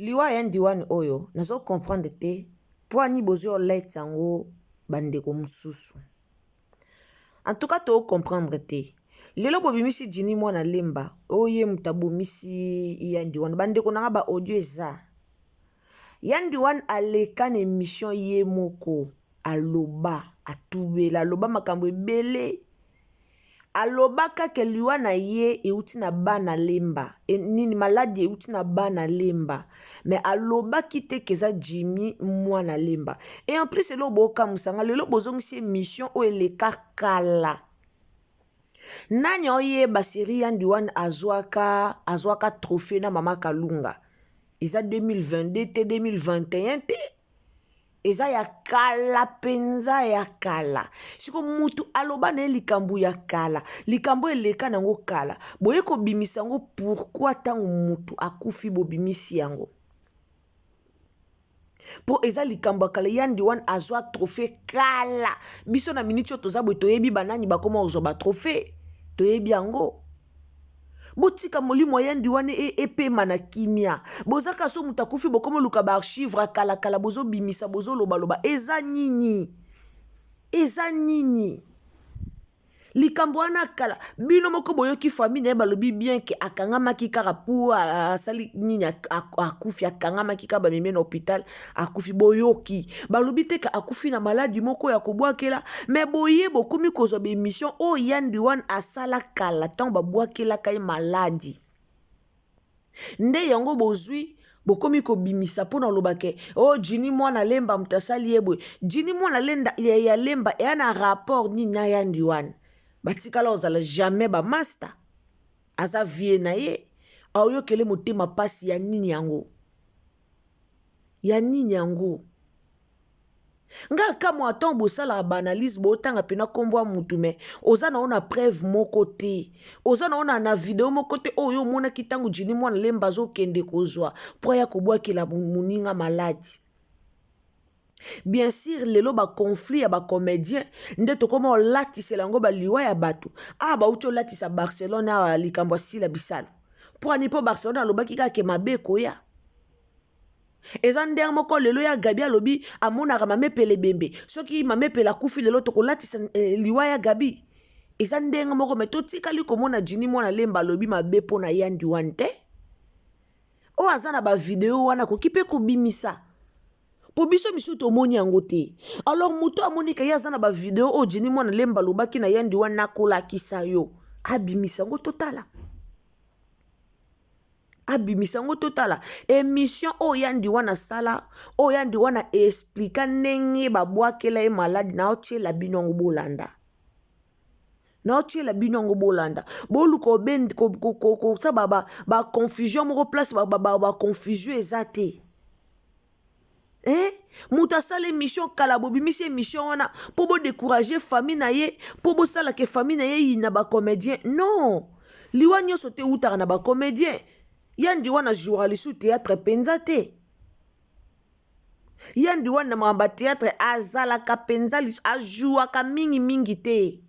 Liwa ya ndiwani oyo nazo comprendre te poa nini bozo let yango ba ndeko mususu en tout cas to comprendre te lelo bobimisi Djinny mwana lemba oyo ye mutu abomisi ya ndiwani ba ndeko na nga ba audio eza ya ndiwani aleka na emission ye moko aloba atubela aloba makambo ebele Alobaka ke liwa na ye ewuti na bana lemba nini maladi ewuti na bana lemba mais alobaki te ke eza Jimmy mwana lemba et en plus eloko bokamwisa nga lelo bozongisi emission oyo eleka kala nani oyeba serie yandi wana azwaka azwaka trophee na mama kalunga eza 2022 te 2021 te Eza ya kala penza ya kala siko mutu aloba na ye likambo ya kala likambo eleka na yango kala boye kobimisa yango pourquoi ntango mutu akufi bobimisi yango mpo eza likambo ya kala yandi wana azwa trophée kala biso na miniti oyo toza boye toyebi banani bakoma kozwa batrophée toyebi yango Botika molimo ya yandi wana e, epema na kimia. Boza kaka so moto akufi bokomi oluka ba archive ya kala kala bozobimisa bozolobaloba eza nini? Eza nini? Likambo wana kala bino moko boyoki famille na ye balobi bien ke akangamaki kaka po asali nini akufi akangamaki kaka bamemi na hôpital akufi boyoki balobi te ke akufi na maladi moko ya kobwakela me boye bokomi kozwa baemission oyo yandi wana asala kala ntango babwakelaka ye maladi nde yango bozwi bokomi kobimisa mpo na oloba ke o oh, jini mwana lemba moto asali ye boye jini mwana lenda ya, ya lemba eya na rapport nini na yandi wana batikala kozala jamais bamasta aza vie na ye aoyokele motema mpasi ya nini yango Ya nini yango? Nga kamwa tango bosalaka ba analyse botanga pena kombo ya mutu mais oza na yo na preuve moko te oza na yo na, na video moko te oyo omonaki ntango Djini mwana lemba azokende kozwa mpo aya kobwakela moninga maladi bien sûr lelo ba conflit ya ba comédien nde tokoma olatisela yango baliwa ya bato awa bauti olatisa barcelone awa likambo ya sila bisalu mpo ani mpo barcelone alobaki kaka ke mabe ekoya Eza ndenge moko lelo ya Gabi alobi amonaka mame pele ebembe soki mame pele akufi lelo tokolatisa eh, liwa ya Gabi eza ndenge moko me totikali komona Jini mwana lemba alobi mabe mpo na yandi wana te oyo aza na bavideo wana akoki mpe kobimisa mpo biso misusu tomoni yango te alors moto amoni ke ye aza na bavideo oyo Jini mwana lemba alobaki na yandi wana nakolakisa yo abimisa yango totala abimisa yango totala emission oyo yandi wana asala oyo yandi wana explika ndenge babwakela ye maladi naotiela bino yango bolanda naotiela bino yango bolanda boluka kosala baconfusion moko place baconfusion eza te Eh? moto asala émission kala bobimisi émission wana mpo bodécourage famille na ye mpo bosala ke famille na ye eyina bacomédien non liwa nyonso te eutaka na bacomédien yandi wana jouaka lisusu théâtre mpenza te yandi wana na makambo ya théâtre azalaka mpenza ajouaka mingimingi te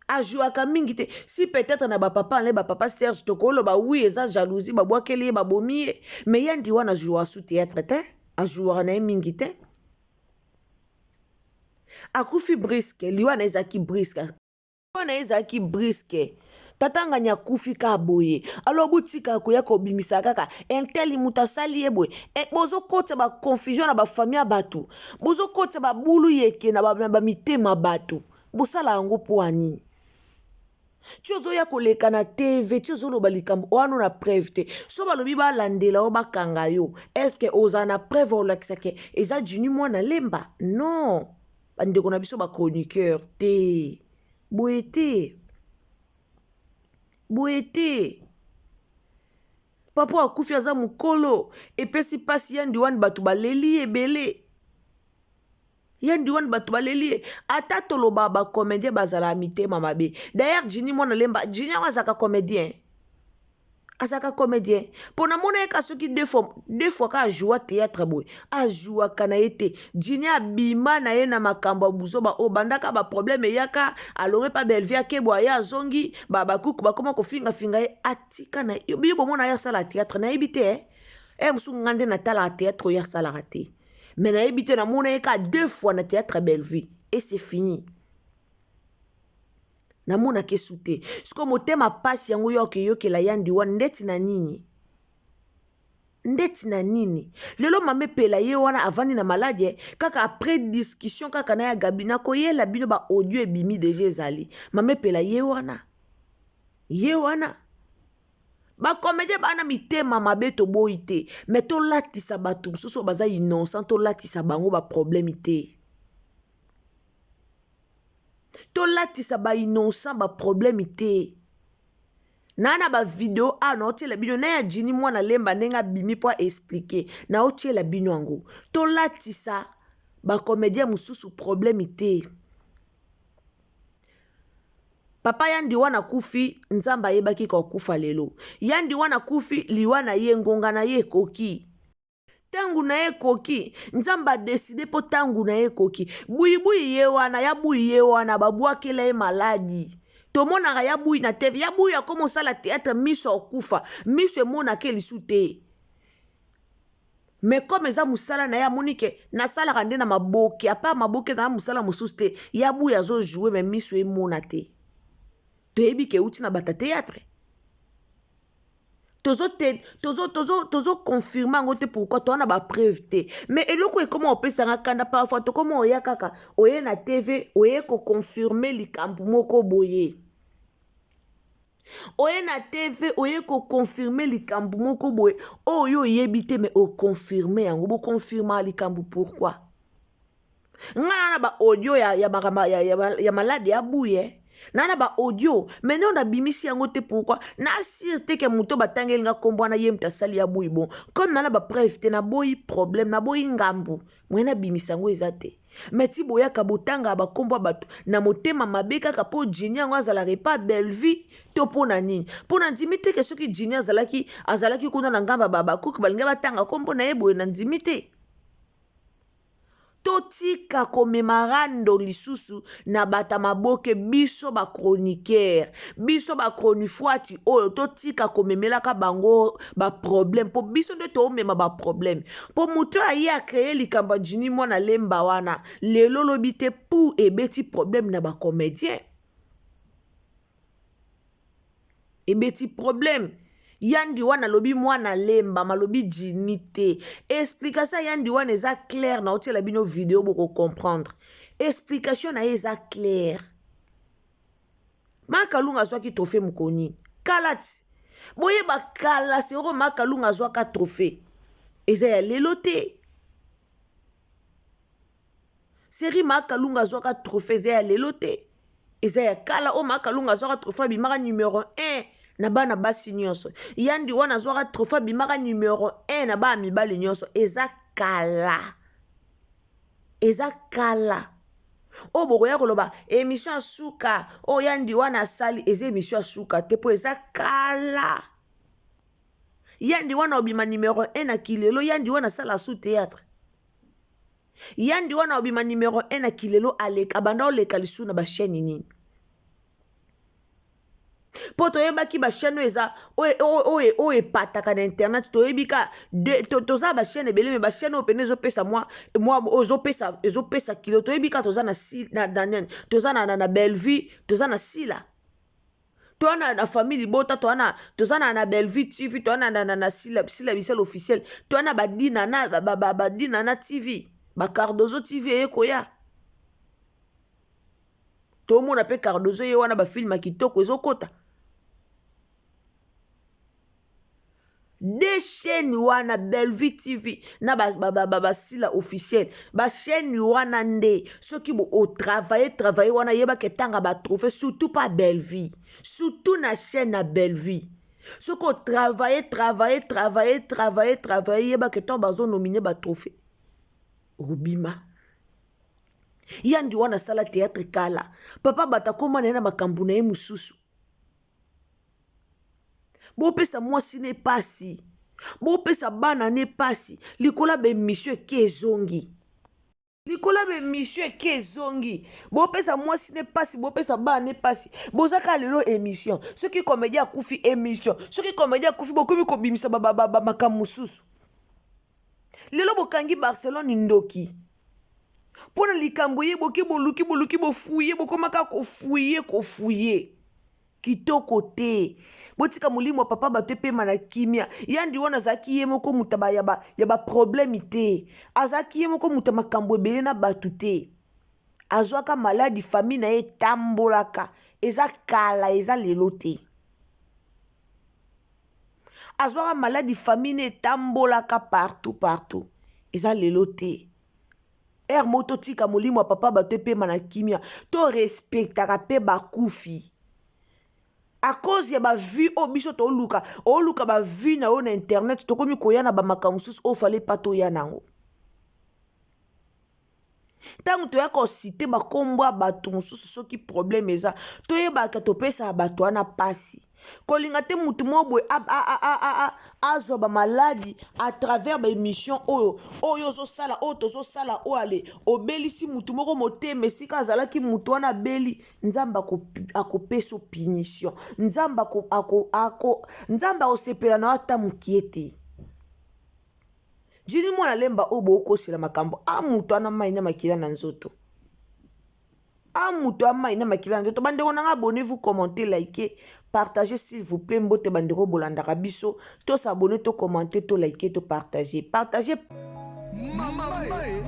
ajouaka mingi te si peut-être na bapapa na ye bapapa serge tokoloba oui eza jalousie babwakeli ye babomi ye mais ye ndi wana ajouaka su théâtre te ajouaka na ye mingi te akufi briske liwa na ye ezalaki briske liwa na ye ezalaki briske tata ngani akufi kaka boye alors botika koya kobimisa kaka intel moto asali ye boye e, bozokotisa baconfusion na bafamille ya bato bozokotisa babulu yeke na bamitema bato Bosala yango mpo ya nini? Ti ozoya koleka na TV, ti ozoloba likambo wana na preuve te. So balobi balandela yo bakanga yo, est-ce que ozala na preuve olakisa ke eza Jimmy mwana lemba? Non. Bandeko na biso ba chroniqueur te. Boye te. Boye te. Papa akufi aza mokolo, epesi pasi yandi wani bato baleli ebele. Yandi wani bato baleli ye. Ata toloba ba comédien bazala mitema mabe. D'ailleurs Jimmy mwana lemba, Jimmy yango azalaka comédien. Azalaka comédien. Mpo namona ye ka soki deux fois ka ajoua théâtre boye. Ajouaka na ye te. Jimmy abima na ye na makambo ya buzoba oyo bandaka ba problème eyaka alongwe pa Bellevue akebwa ye azongi bakuku bakoma kofingafinga ye atika na ye. Bino bomona ye asala théâtre nayebi te eh. Eh mosusu nga nde natalaka théâtre oyo asalaka te. Mais nayebi te namona ye ka deux fois na théâtre Bellevue et c'est fini. Namonaka esu te. Sikoyo motema pasi yango yo okeyokela yandi wana ndeti na nini? Ndeti na nini? Lelo mama epela ye wana avandi na maladi kaka après discussion kaka na ya Gabi nakoyela bino ba audio ebimi deja ezali. Mama epela ye wana. Ye wana. Bacomédien bana mitema mabe toboyi te, mais tolatisa bato mosusu oyo baza innocent, tolatisa bango ba problème te. Tolatisa ba innocent ba problème te. Na ba vidéo awa naotiela bino na ya Jimmy mwana lemba ndenge abimi mpo aexpliquer, naotiela bino yango. Tolatisa bacomédien mosusu problème te. Papa yandi wana akufi, Nzambe ayebaki kokufa lelo. Yandi wana akufi, liwa na ye ngonga na ye ekoki. Ntango na ye ekoki, Nzambe adécider mpo ntango na ye ekoki. Buyibuyi ye wana, ya buyi ye wana, babwakela ye maladi. Tomonaka ya buyi na TV, ya buyi akoma osala théâtre miso akufa, miso emonaka lisu te. Mais comme eza mosala na ye amoni ke nasalaka nde na maboke, à part maboke na mosala mosusu te, ya buyi azojouer mais miso emona te. Toyebi ke euti na bato ya théâtre. Tozoconfirmer yango te. Pourquoi? Toza na bapreuve te. Mais eloko ekoma opesanga kanda, parfois tokoma oya kaka oye na TV, oye koconfirmer likambo moko boye, oye na TV, oye koconfirmer likambo moko boye oyo oyebi te, mais oconfirmer yango. Boconfirma likambo pourquoi? Nga na ba audio ya makambo ya maladi ya buye na ba audio, mais nde nabimisi yango te. Pourquoi? Nasir te ke moto batangeli nga nkombo wana ye moto asali ya buyi. Bon, comme na bapreuve te, naboyi problème, naboyi ngambu moye nabimisa yango eza te. Mais ti boyaka botangaka bakombo ya bato na motema mabe kaka mpo Jini yango azalaka epa Bellevue to mpo na nini? Mpo na ndimi te ke soki Jini azalaki kuna na ngamba babakuki balingi batanga nkombo na ye boye, na ndimi te. Totika komema rando lisusu na bato ya maboke. Biso bachroniqueur, biso bachronifuati oyo, totika komemelaka bango baproblème, mpo biso nde toomema baproblème. Mpo moto oyo aye acréer likambo ya Jini mwana lemba wana, lelo lobi te pu ebeti problème na bacomédien, ebeti problème. Yandi wana alobi mwana lemba, malobi Jini te. Explication yandi wana eza claire, na otiela bino video bokocomprendre. Explication na ye eza claire. Makalunga azwaki trophée mokoni kala ti boyeba kala sero. Makalunga azwaka trophée, eza ya lelo te. Série Makalunga azwaka trophée eza ya lelo te, eza ya kala. Oyo Makalunga azwaka trophée, abimaka numéro 1 na bana basi nyonso. Yandi wana azwaka trophée, abimaka numéro 1 na bana mibali nyonso. Eza kala, eza kala. Oyo bokoya koloba émission ya suka oyo yandi wana asali, eza émission ya suka te, mpo eza kala. Yandi wana obima numéro 1 na kilelo. Yandi wana asala su théâtre. Yandi wana obima numéro 1 na kilelo, aleka banda oleka lisusu na bachaîne nini? Mpo toyebaki bachaîne oyo eza oyo epataka na internet. Toyebi ka toza bachaîne ebele, mais bachaîne oyo pene ezopesa mwa oyo ezopesa kilo, toyebi ka toza na nani, toza na Bellevue, toza na Sila, toza na famille libota, toza na Bellevue TV, toza na Sila Bisala officiel, toza na badina na TV, bacardozo TV eye koya. Tomona pe Cardozo ye wana ba film ya kitoko ezokota. Deux chaînes wana Bellevue TV na ba ba ba, ba, ba Sila officiel ba chaîne wana nde soki bo o travailler travailler wana yeba ke tanga ba trophée surtout pas Bellevue surtout na chaîne na Bellevue soki o travailler travailler travailler travailler travailler yeba ke ntango bazo nominer ba trophée obima yandi wana asala théâtre kala papa bato akoma na ye na makambo na ye mosusu Bopesa mwasi ne pasi. Bopesa bana ne pasi. Likolo ya ba emission eke ezongi. Likolo ya ba emission eke ezongi. Bopesa mwasi ne pasi, bopesa bana ne pasi. Boza kaka lelo emission. Soki comedien akufi emission. Soki comedien akufi bokomi kobimisa ba ba ba makambo mosusu. Lelo bokangi Barcelone ndoki. Mpo na likambo ye boke boluki boluki bofuye bokomaka kofuye kofuye. Kitoko te. Botika molimo ya papa bato epema na kimia. Yandi wana azalaki ye moko moto ya ba ya ba problème te. Azalaki ye moko moto ya makambo ebele na bato te. Azwaka maladi famille na ye etambolaka. Eza kala eza lelo te. Azwaka maladi famille na etambolaka partout partout. Eza lelo te. Heure moko totika molimo ya papa bato epema na kimia. To respectaka pe bakufi. A cause ya ba vue oyo biso toluka, oluka ba vue na yo na internet tokomi koya na ba makambo mosusu oyo fallait pas toya nango. Ntango toya kosite bakombo ya bato mosusu soki problème eza, toyebaka topesaka bato wana pasi. Kolinga te mutu moko boye azwa ba maladi à travers ba emission oyo oyo ozosala oyo tozosala oyo ale obelisi mutu moko motema esika azalaki mutu wana abeli nzambe akopesa punition nzambe nzambe akosepela na yo ata mokie te jini mwana lemba oyo bokosela makambo a mutu ana mai na makila na nzoto a moto ya mai na makila na nzoto bandeko na nga abonnez-vous commentez likez partagez s'il vous plaît mbote bandeko bolandaka biso to s'abonner to commenter to liker to partager partagez Mama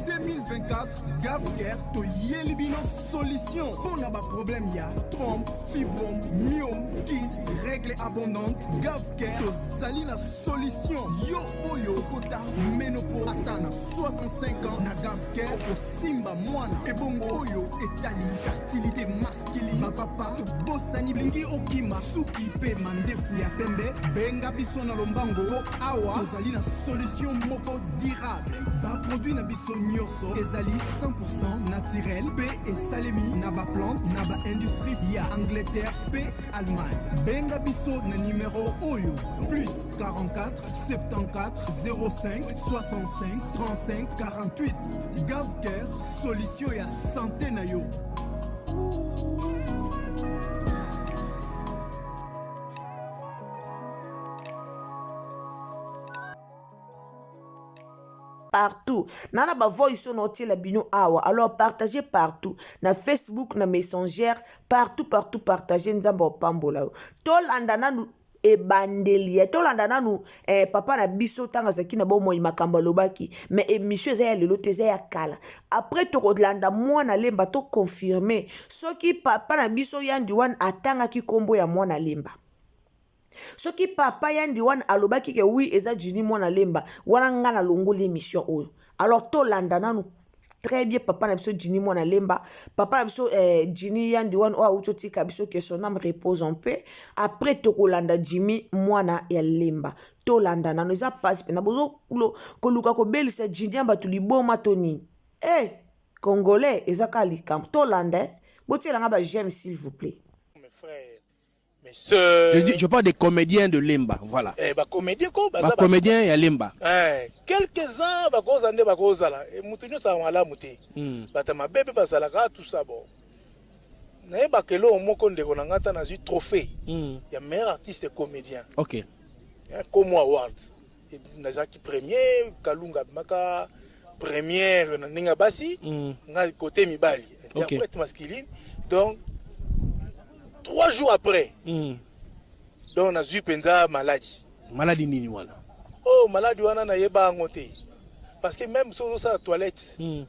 2024 Gavcare toyeli bino solution mpo na baproblème ya trompe fibrome myome kyste règle abondante Gavcare tozali na solution yo oyo okota ménopause ata na 65 ans na Gavcare simba mwana ebongo oyo etali fertilité masculine bapapa tobosani lingi okima suki mpe mandefu ya pembe benga biso na lombango mpo awa tozali na solution moko durable baproduit na biso nyonso ezali 100 naturel mpe esalemi na baplante na baindustrie ya angleterre mpe allemagne benga biso na nimero oyo plus 44 74 05 65 35 48 Gavcare solution ya santé na yo. Partout na na ba voice oyo naotiela bino awa alors partagez partout na facebook na messenger partout partout partagez nzambe opambola yo tolanda nanu ebandeli ya tolanda nanu eh, papa na biso ntango azalaki na bomoi makambo alobaki mais émission eza ya lelo te eza ya kala après tokolanda mwana lemba toconfirme soki papa na biso yandi wana atangaki nkombo ya mwana lemba soki papa yandi wana alobaki ke wi eza jini mwana lemba wana nga nalongoli émission oyo alors tolanda nanu très bien papa na biso Jimmy mwana lemba papa na biso eh, Jimmy yandi wana oyo awuti otika biso que son âme repose en paix après tokolanda Jimmy mwana ya lemba tolanda nano eza pasi mpena bozo koluka kobelisa Jimmy ya bato liboma to nini eh congolais eza kaka likambo tolanda eh? botiela nga ba j'aime s'il vous plaît Mes frères, mes sœurs. Je, dis, je parle des comédiens de Lemba, voilà. Eh, ba comédien ko baza ba comédien ya Lemba. Eh, quelques-uns bakoza nde bakozala. E mutu nyonso azala malamu te. Bato mabe pe bazalaka tout ça bon. Nayebaka eloko moko ndeko na nga ata nazwi trophée ya meilleur artiste comédien. OK. Eh, Como Awards. Nazalaki premier, Kalunga abimaka première na ndenge ya basi, nga côté mibali. Interprète okay. masculine. Donc 3 jours après. Donc nazwi mpenza maladi. Maladi nini wana? Oh, maladi wana nayeba yango te. Parce que même soki ozosala toilette, hein,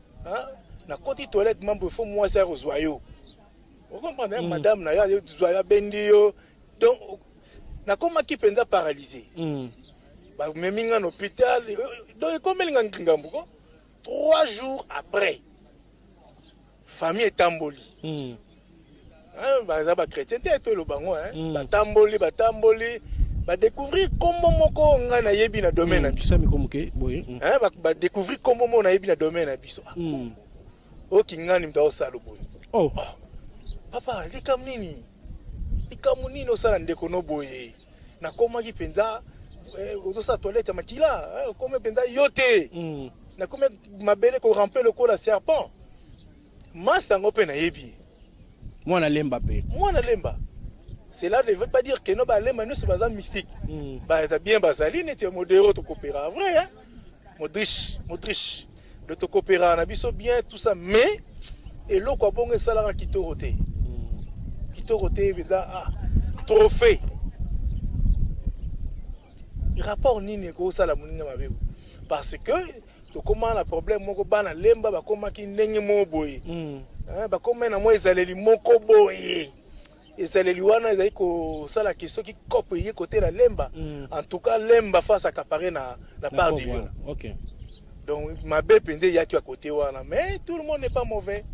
nakoti toilette mambo il faut mwasi akozwa yo. Ocomprendre? Madame na yo azwa, abendi yo. Donc nakomaki mpenza paralysé. Bamemi nga na hôpital. Donc ekomeli nga ngambu ko. 3 jours après, famille etamboli. Hein, baza bachrétien te, toloba yango, hein. Batamboli, batamboli, badécouvrir nkombo moko ngai nayebi na domaine na biso. Sami komoke boye. Hein, badécouvrir nkombo moko nayebi na domaine na biso. Oki ngani moto aosala boye. Oh. Papa, likambo nini? Likambo nini osala ndeko no boye? Nakomaki mpenza ozosala toilette ya makila, okomi mpenza yo te. Nakomi mabele koramper lokola serpent. Master yango mpe nayebi ye. Mwana Lemba mpe. Mwana Lemba. Cela ne veut pas dire que no balemba nyonso baza mystique. Baza bien, bazali neti ya modero, tokopera vrai, hein? Modriche, modriche de tokopera na biso bien, tout ça. Mais eloko ya bongo esalaka kitoko te, kitoko te mpenza. Ah, trophée, rapport nini ekosala moninga mabe? Parce que tokóma na problème moko, bana Lemba bakomaki ndenge moko boye. Hein, bakóma na mwa ezaleli moko boye. Ezaleli wana ezali kosala ke soki cope eye kotela Lemba, en tout cas Lemba face accaparé na part du lion. Donc mabe mpenza eyaki ya kote wana. Mais tout le monde n'est pas mauvais.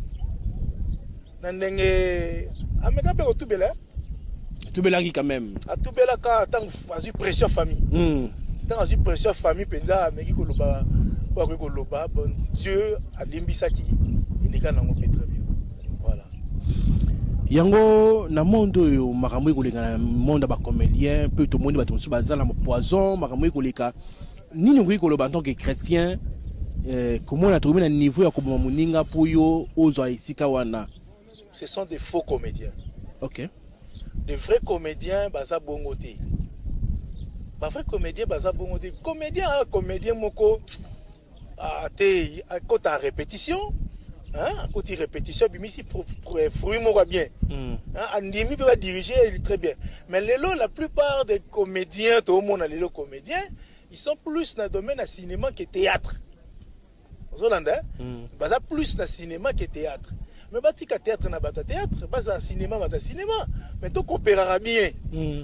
Na ndenge ameka mpe kotubela. Tubelaki quand même. Atubelaka ntango azwi pression famille. Ntango azwi pression famille mpenza, ameki koloba oyo akoki koloba. Bon, Dieu alimbisaki, eleka nango mpe très bien, voilà. Yango na monde oyo, makambo ekoleka na monde ya bacomédien mpe tomoni bato mosusu baza na poison. Makambo ekoleka nini okoki koloba en tant que chrétien, komona tokomi na niveau ya koboma moninga mpo yo ozwa esika wana? Ce sont des faux comédiens. Ok. Des vrais comédiens baza bongo te. Bavrai comédien baza bongo te. Comédien a comédien moko te, akota répétition, hein, akoti répétition, abimisi fruit moko ya bien. Hein, andimi mpe badirige très bien. Mais lelo, la plupart des comédiens toomona lelo, comédiens, ils sont plus na domaine ya cinéma que théâtre. Ozolanda, eh? Baza plus na cinéma que théâtre. Mais batika théâtre na bato ya théâtre, baza cinéma, bato ya cinéma. Mais tokopéraka bien.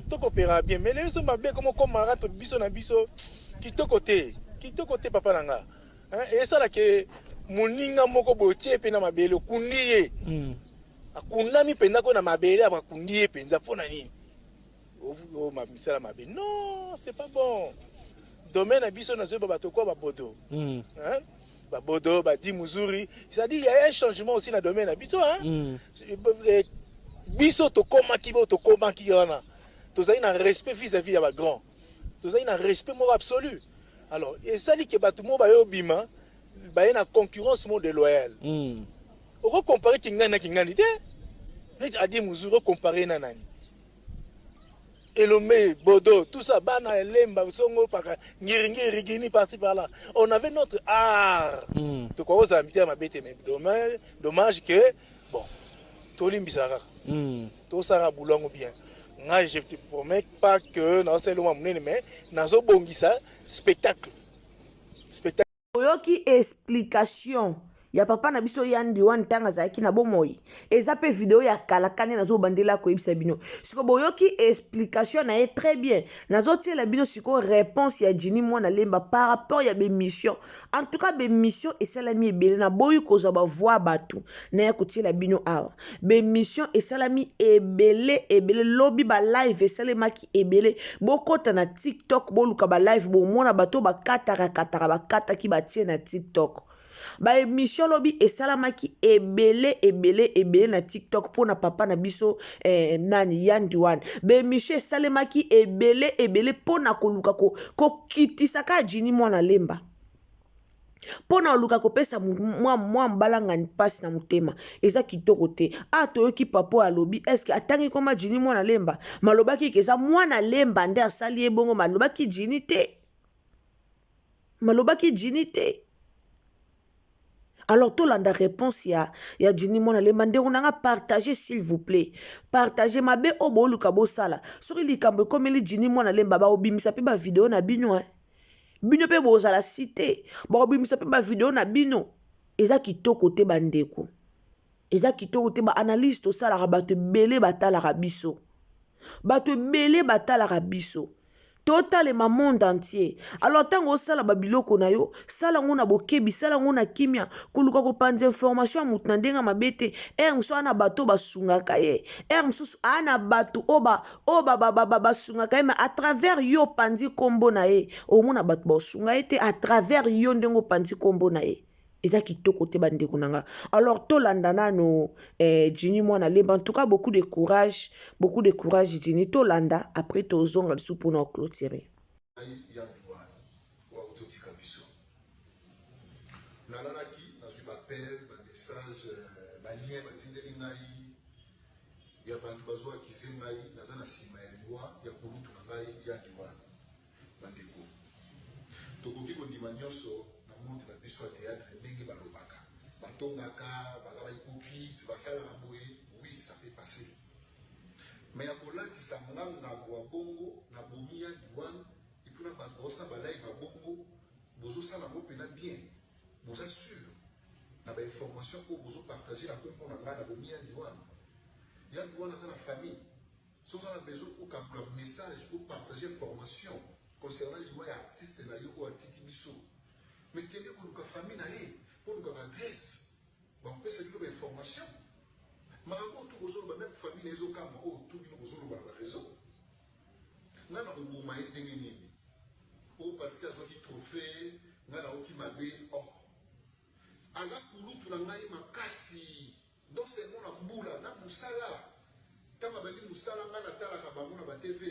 Tokopéraka bien. Mais lelo so mabe komo komaka to biso na biso, kitoko te, kitoko te, papa na nga. Hein, esalaka moninga moko boye, otie mpe na mabele, okundi ye. Akundami mpenza ko na mabele, akundi ye mpenza. Mpo na nini? Misala mabe, non, c'est pas bon. Domaine na biso, nazoyeba bato kwa babodo. Hein? Babodo badi muzuri, c'est-à-dire il y a un changement aussi na domaine na biso, hein? Biso tokomaki bo tokomaki wana, tozali na respect vis-à-vis ya bagrand, tozali na respect moko absolu. Alors esali ke bato moko baye obima, baye na concurrence moko déloyale. Okocompare kingani na kingani te. Neti adi muzuri, ocompare na nani? Elomé, Bodo, tout ça, bana Lemba, Songo, Paka, Ngiringiri, Rigini, par-ci par-là. On avait notre art. Tokoza mitema mabe te, mais dommage, dommage que, bon, tolimbisa kaka. Tosala boulot bien. Nga, je te promets pas que nazosala eloko ya monene, mais nazobongisa spectacle. Spectacle. Oyoki explication ya papa na biso Yandi wana ntango azalaki na bomoi. Eza mpe video ya kala kani nazobandela koyebisa bino. Sikoyo boyoki explication na ye très bien. Nazotiela bino sikoyo réponse ya Jini Mwana Lemba par rapport ya bémission. En tout cas, bémission esalami ebele. Naboyi kozwa bavoi bato naya kotiela bino awa. Bémission esalami ebele ebele. Lobi balive esalemaki ebele. Bokɔta na TikTok, boluka balive, bomona bato bakataka kataka, bakataki, batie na TikTok. Baémission lobi esalamaki ebele ebele ebele na TikTok mpona papa na biso nani, Yandi wana. Baémission esalemaki ebele ebele mpona koluka kokitisa kaka Jini Mwana Lemba, mpo na oluka kopesa mwa mbalangani mpasi na motema. Eza kitoko te. A toyoki papa oyo alobi, eske atangi koma Jini Mwana Lemba? Malobaki ke eza Mwana Lemba nde asali ye bongo. Malobaki Jini te, malobaki Jini te. Alors tolanda réponse ya Jini Mwana Lemba. Ndeko na nga, partage s'il vous plaît, partage. Mabe oyo booluka bosala, soki likambo ekomeli Jini Mwana Lemba, baobimisa mpe bavideo na bino, eh. Bino mpe bozala si te, bakobimisa mpe bavideo na bino. Eza kitoko te, bandeko. Eza kitoko te, ba analyse tosalaka, bato ebele batalaka biso, bato ebele batalaka biso, totalema monde entier. Alors ntango osala babiloko na yo, sala yango na bokebi, sala yango na kimia. Koluka kopanza information ya motu na ndenge ya mabe te. Ere mosusu aa na bato oyo basungaka ye, ere mosusu aa na bato oyo basungaka ye, mais à travers yo opanzi nkombo na ye, omona bato baosunga ye te à travers yo ndenge opanzi nkombo na ye. Eza kitoko te, bandeko na nga. Alors tolanda nano Jini Mwana Lemba. En tout cas, beaucoup de courage, beaucoup de courage, Jini. Tolanda, après tozonga lisusu mpona clôturer. Otika biso. Nalalaki, nazwi baappel, bamessage, balien batindeli ngai ya bato bazwakize ngai naza na nsima ya liwa ya kulutu na ngai ya Diwani. Bandeko, tokoki kondima nyonso na monde na biso ya théâtre, ndenge balobaka, batongaka, baza bahypocrite, basalaka boye, oui, ça peut passer, mais ya kolatisa nga ngambo ya bongo nabomi ya Diwani, et puis na bato baosala balive ya bongo, bozosala yango mpena bien? Boza sûr na bainformation oyo bozopartage na kombo na ngai nabomi ya Diwani? Ya Diwani aza na famille. Soki oza na besoin okabola message, opartage information concernant liwa ya artiste na yo oyo atiki biso, mais kende koluka famille na ye mpo oluka baadresse, bakopesa bino bainformation. Makambo oyo tu bozoloba, même famille na ye ezokamwa oyo tu bino bozoloba na bareseau. Ngai na koboma ye ndenge nini? Oyo parce que azwaki trophée, ngai naoki mabe? Oh, aza kulutu na ngai makasi, non seulement na mbula, na mosala. Ntango abandi mosala, ngai natalaka bango na batv.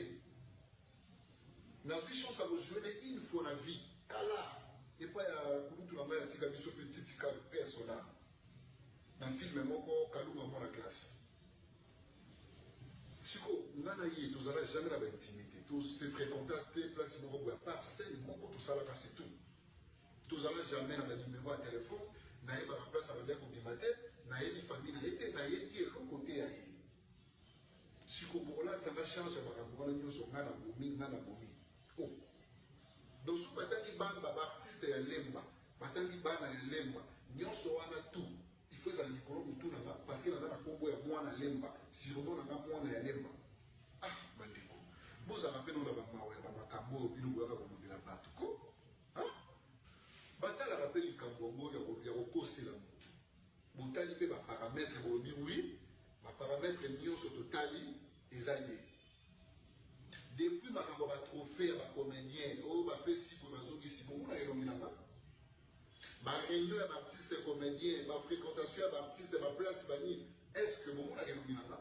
Nazwi chance ya kojouer ne une fois na vie, kala, epai ya kulutu na ngai atika biso mpe Titika mpe ya sonam, na film moko, Kalunga Mwana Classe. Siko nga na ye tozala jamais na baintimité, tose fréquenta te place moko boye, à part scène moko tosalaka, c'est tout. Tozala jamais na banimero ya telefone, nayebaka place abandaki kobima te, nayebi famille na ye te, nayebi eloko te ya ye. Siko bokolatisa nga charge ya makambo wana nyonso, nga nabomi, nga nabomi? Oh, donc soki batangi bana baartiste ya Lemba, batangi bana ya Lemba nyonso wana, tout il faut ezala likolo motu na nga parce que naza na nkombo ya Mwana Lemba, surnom na nga Mwana ya Lemba. Ah, bandeko, bozala mpe no na bamawa ya bamakambo oyo bino boyaka kolobela bato ko batalaka mpe likambo yango ya kokosela motu. Botali mpe baparametre, bolobi oui, baparametre nyonso totali eza ye. Depuis makambo ya batrophée ya bacomédien oyo bapesi boye, bazongisi, bomona elongi na nga? Baréunion ya baartiste comédien, bafréquentation ya baartiste, baplace banini, est ce que bomonaka elongi na nga?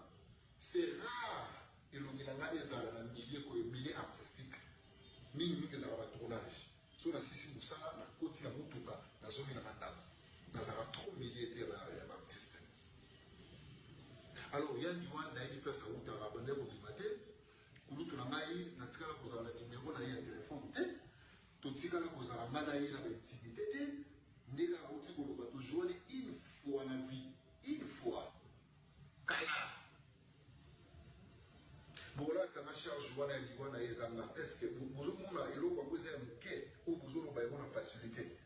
C'est rare elongi na nga ezala na milieu koyo, milieu artistique. Mingimingi ezalaka batournage. So nasisi mosala, nakoti na motuka, nazongi na bandako, nazalaka trop milieu te ya baartiste. Alors ya Liwa, nayebi place autaka, abandaki kobima te. Kulutu na ngai, natikala kozala na nimero na ye ya telefone te, totikala kozala nga na ye na baintimité te. Ndenge auti koloba, tozwani une fois na vie, une fois, kala. Bokolatisa nga charge wana ya liwa na ye, eza nga? Est ce que bozomona eloko yango eza ya moke oyo bozoloba yango na facilité?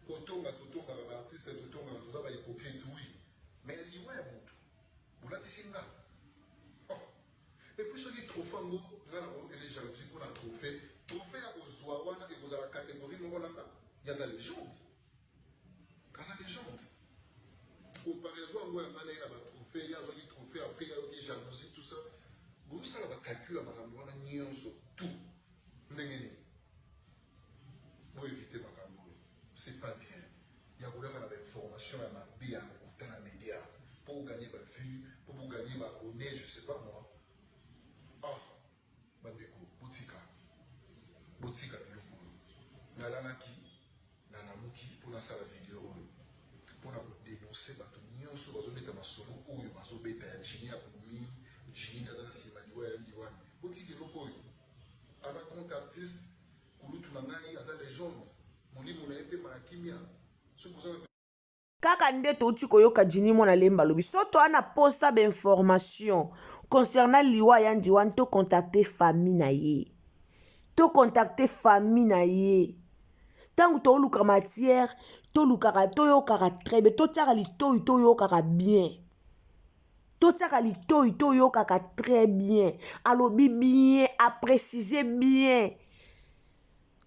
Kotonga, totongaka baartiste, totongaka, toza bahypocrite, oui, mais ya liwa ya motu bolatisi nga? Oh, et puis soki trophée yango, nga na koyokele jalousie mpona trophée? Trophée ya kozwa wana ekozala catégorie moko na nga? Yaza légende, aza légende. Comparaison yango ya nga na ye na batrophée, ye azwaki trophée, après ayoki jalousie, tout ça. Bozosala bacalcul ya makambo wana nyonso tout ndenge nini? Boévite makambo oyo, c'est pas bien ya kolaka na bainformation ya mabe ya lokuta na média mpo boganye bavue, mpo boganye baabonné, je sais pas moi. Ah, bandeko, botika, botika biloko oyo. Nalalaki, nalamuki mpo nasala video oyo mpona kodénonce bato nyonso bazobeta masolo oyo bazobeta ya Jini abomi, Jini aza na nsima liwa ya Ndiwani. Botika eloko oyo. Aza grand artiste, kulutu na ngai, aza légende. Molimo na ye mpe na kimia. Soki boza na Kaka nde touti koyoka Jini Mwana Lemba alobi, so toa na posa bainformation concernant liwa ya Ndiwani, tocontacte famille na ye, tocontacte famille na ye. Ntango toluka matière, tolukaka, toyokaka très bien, totiaka litoi, toyokaka bien, totiaka litoi, toyokaka très bien. Alobi bien, aprécise bien.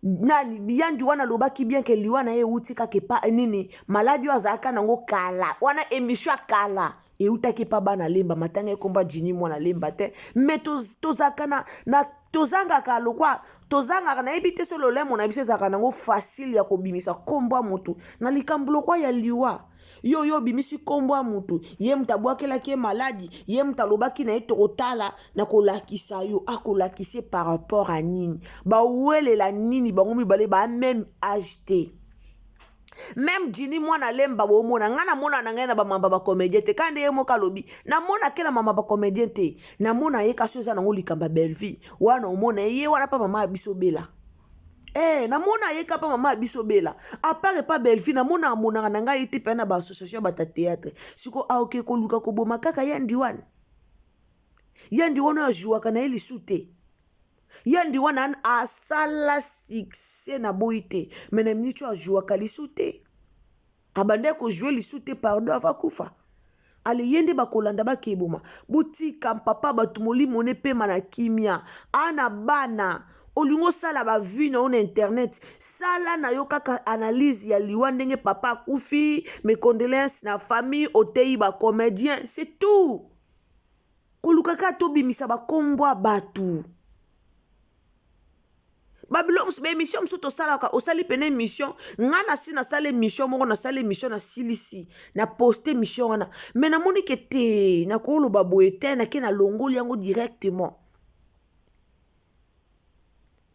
Nani yandi wana alobaki bien ke liwa na ye euti kaka epa nini, maladi oyo azalaka nango kala wana. Émission ya kala eutaki epa bana Lemba, matanga ekomba jini mwana Lemba te. Mais tozalaka na tozangaka lokwa, tozangaka, nayebi te so lolemo na biso ezalaka nango facile ya kobimisa nkombo ya motu na likambo lokwa ya liwa. Yo yo obimisi nkombo ya motu, ye moto abwakelaki ye maladi, ye moto alobaki na ye tokotala na kolakisa yo. Akolakisa par rapport a nini? Bawelela nini? Bango mibale ba même âge te. Même Jini mwana Lemba, bomona ngai namona na ngai na bamamba bacomédien te. Kaka nde ye moko alobi, namona ke na mama bacomédien te, namona ye kasi eza nango likambo ya Bellevie wana. Omona ye wana mpa mama ya biso Bela. Eh, namona ye kapa mama ya biso Bela, à part epa Bellevie, namona amonaka na ngai te mpe na baassociation ya bato ya théâtre. Siko aoke koluka koboma kaka yandi wana, yandi wana oyo azwwaka na ye lisu te. Yandi wana asala succès na boyi te, mais na miniti oyo azwwaka lisu te, abandaki kojouer lisu te. Pardon, ava kufa ale, ye nde bakolanda bakeboma. Botika papa bato, molimo ne pema na kimia. Ana bana, olingi osala bavues na yo na internet, sala na yo kaka analyse ya liwa, ndenge papa akufi, mes condoléances na famille, oteyi bacomédien, c'est tout. Koluka kaka tobimisa bakombo ya bato, babilo mosusu, baémission mosusu tosalaka. Osali pene émission, nga nasi nasala émission moko, nasala émission, nasilisi na poste émission wana, mais namoni ke te, nakoloba boye te, nake nalongoli yango directement.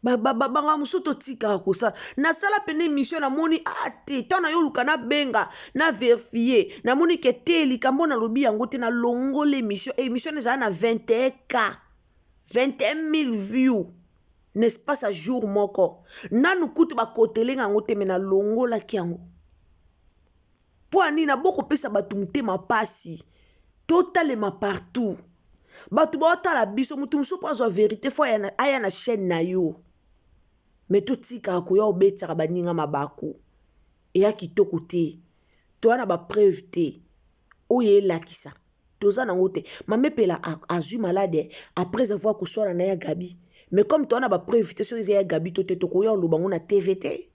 Banga mosusu totikaka kosala. Nasala pene émission, namoni a te, ntango nayoluka nabenga na vérifier, namoni ke te, likambo nalobi yango te, nalongoli émission. Émission ezala na 21 k 21 000 view n'est-ce pas sa jour moko. Nanu kutu bakotelenga yango te, mais nalongolaki yango. Mpo ya nini nabokopesa bato motema mpasi? Totalema partout, bato baotala biso. Motu mosusu mpo azwa vérité, faut aya na chaîne na yo. Mais totikaka koya obetaka baninga mabaku, eya kitoko te. Toya na bapreuve te oyo elakisa, toza nango te. Mama Epela azwi malade après avoir koswana na ya Gabi, mais comme toza na bapreuve te soki eza ya Gabi to te, tokoya oloba ngo na TV te.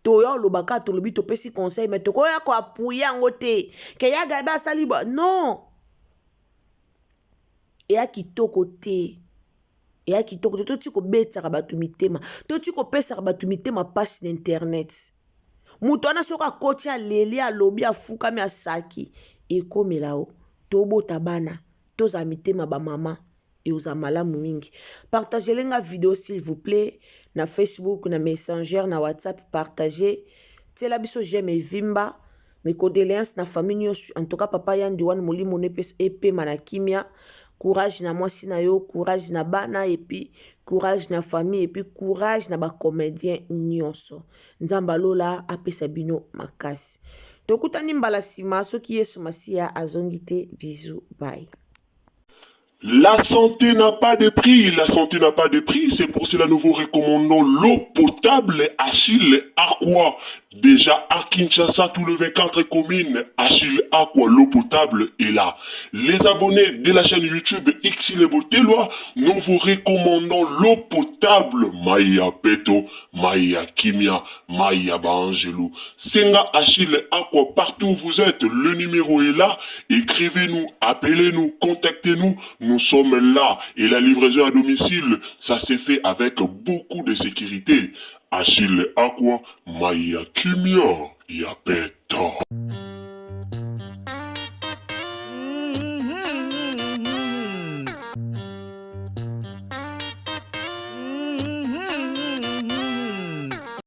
Toya oloba kaka, tolobi, topesi conseil, mais tokoya koappuyer yango te ke ya Gabi asali ba non. Eya kitoko te, eya kitoko te. Toti kobetaka bato mitema, toti kopesaka bato mitema mpasi na internet. Moto wana soki akoti, aleli, alobi, afukami, asaki, ekomela o. Tobota bana, tozala mitema bamama, ekozala malamu mingi. Partagele nga video s'il vous plaît na Facebook, na Messenger, na WhatsApp. Partage, tiela biso j'aime evimba. Mes condoléances na famille nyonso. En tout cas, papa Yandi wana, molimo no epema na kimia. Courage na mwasi na yo, courage na bana, et puis courage na famille, et puis courage na bacomédien nyonso. Nzambe alola apesa bino makasi. Tokutani mbala nsima soki Yesu Masiya azongi te. Bisous, bye. La santé n'a pas de prix, la santé n'a pas de prix, c'est pour cela nous vous recommandons l'eau potable Achille Aqua. Déjà à Kinshasa, tous les 24 communes, Achille Aqua, l'eau potable est là. Les abonnés de la chaîne YouTube Xile Boteloi, nous vous recommandons l'eau potable Maya Peto, Maya Kimia, Maya Baangelo. Senga Achille Aqua partout où vous êtes, le numéro est là. Écrivez-nous, appelez-nous, contactez-nous. Nous sommes là. Et la livraison à domicile, ça s'est fait avec beaucoup de sécurité. Achille Aqua, Maya Kimia, Yapeto.